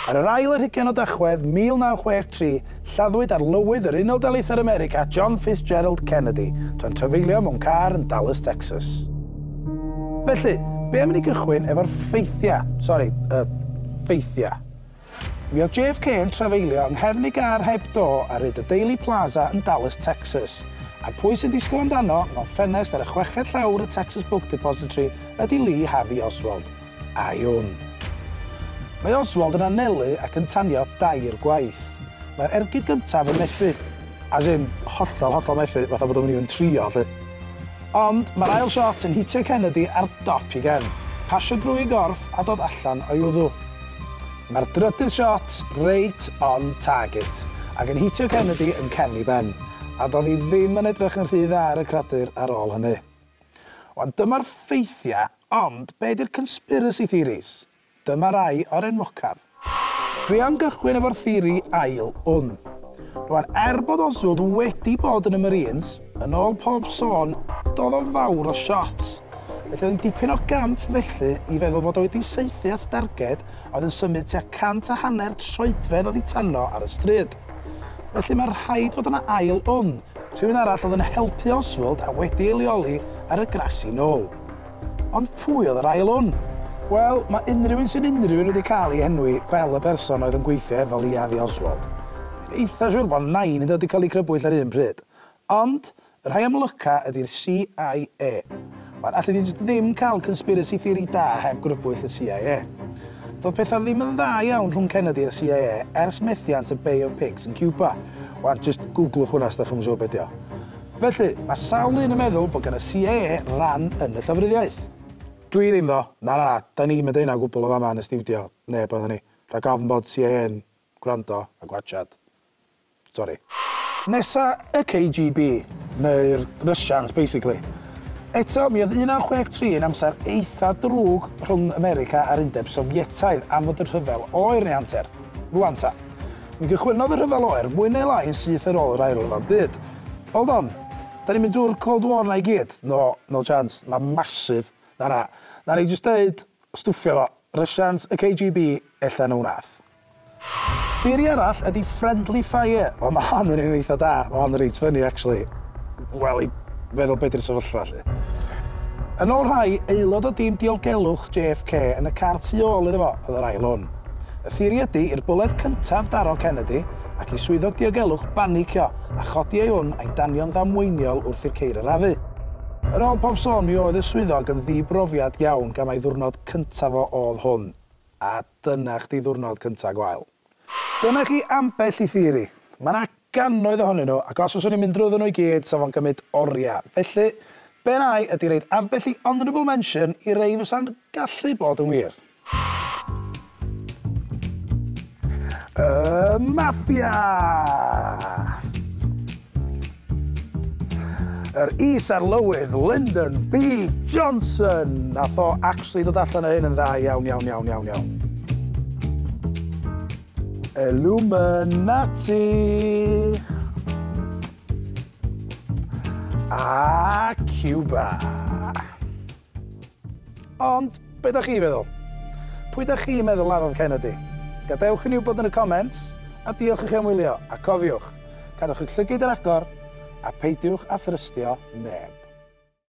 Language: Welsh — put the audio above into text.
Ar yr ail ar hugain o Dachwedd 1963, lladdwyd arlywydd yr Unol Daleithiau America John Fitzgerald Kennedy tra'n trafeilio mewn car yn Dallas, Texas. Felly, be am i ni gychwyn efo'r ffeithiau? Sori, y ffeithiau. Mi oedd JFK yn trafeilio yng nghefn ei gar heb do ar hyd y Dealey Plaza yn Dallas, Texas. A pwy sy'n disgwyl amdano mewn ffenest ar y chweched llawr y Texas Book Depository ydy Lee Harvey Oswald. A'i wn. Mae Oswald yn anelu ac yn tanio dair gwaith. Mae'r ergyd gyntaf yn methu. As in, hollol, hollol methu, fatha bod o'n mynd i fod yn trio, 'lly. Ond mae'r ail shot yn hitio Kennedy ar dop ei gefn, pasio drwy ei gorff a dod allan o'i wddw. Mae'r drydydd shot reit on target, ac yn hitio Kennedy yn cefn ei ben, a doedd hi ddim yn edrych yn rhy dda ar y cradur ar ôl hynny. Wan, dyma'r ffeithiau, ond be 'di'r conspiracy theories? Dyma rai o'r enwocaf. Dwi am gychwyn efo'r theori ail wn. Rwan, er bod Oswald wedi bod yn y Marines, yn ôl pob sôn, doedd o fawr o shot. Felly oedd yn dipyn o gamp felly i feddwl bod o wedi saethu at darged oedd yn symud tua 150 troedfedd oddi tano ar y stryd. Felly mae rhaid fod yna ail wn, rhywun arall oedd yn helpu Oswald a wedi ei leoli ar y grassy knoll. Ond pwy oedd yr ail wn? Wel, mae unrhyw un sy'n unrhyw un wedi cael ei henwi fel y person oedd yn gweithio efo Lee Harvey Oswald. Dwi'n eitha siŵr bod nain yn dod i cael ei crybwyll ar un pryd. Ond, y rhai amlyca ydy'r CIA. Wel, alli di jyst ddim cael conspiracy theory da heb grybwyll y CIA. Doedd pethau ddim yn dda iawn rhwng Kennedy a'r CIA ers methiant y Bay of Pigs yn Cuba. Wan, jyst googlwch hwnna os da chi'n siŵr beth o. Felly, mae sawl un yn meddwl bod gan y CIA ran yn y llofruddiaeth. Dwi ddim ddo. Na, na, na, da ni'n mynd hynna o gwbl o fama yn y stiwdio. Neb oedd ni. Rhag ofn bod CIA yn gwrando a gwatchad. Sorry. Nesa, y KGB, neu'r Russians, basically. Eto, mi oedd 1963 yn amser eitha drwg rhwng America a'r Undeb Sofietaidd am fod y rhyfel oer neu anterth. Rwan ta. Mi gychwynnodd y rhyfel oer mwy neu lai yn syth ar ôl yr Ail Ryfel Byd. Hold on, da ni'n mynd drwy'r Cold War na i gyd? No, no chance, mae'n massive. Na, na. Na ni jyst deud, stwffio fo. Russians, y KGB, ella nhw nath. Theori arall ydy friendly fire. Wel, mae hon yn un eitha da. Mae hon yn reit funny, actually. Wel, i feddwl beth yw'r sefyllfa, lly. Yn ôl rhai, aelod o dîm diogelwch JFK yn y car tu ôl iddo fo oedd yr ail hwn. Y theori ydy i'r bwled cyntaf daro Kennedy ac i swyddog diogelwch banicio a chodi ei wn a'i danio'n ddamweiniol wrth i'r ceir arafu. Yn ôl pob sôn, mi oedd y swyddog yn ddibrofiad iawn gan mai ddiwrnod cyntaf o oedd hwn. A dyna chdi ddiwrnod cyntaf gwael. Dyna chi ambell i theori. Mae yna gannoedd ohonyn nhw, ac os fyswn i'n mynd drwyddyn nhw i gyd, sa fo'n cymryd oriau. Felly, be na i ydy roid ambell i honourable mention i rei fysa'n gallu bod yn wir. Y Mafia! Yr is-arlywydd Lyndon B Johnson! Nath o actually dod allan o hyn yn dda iawn, iawn, iawn, iawn, iawn. Illuminati! A Cuba! Ond, be da chi feddwl? Pwy da chi'n meddwl laddodd Kennedy? Gadewch i ni wybod yn y comments, a diolch i chi am wylio, a cofiwch, cadwch eich llygaid ar agor, a peidiwch â thrystio neb.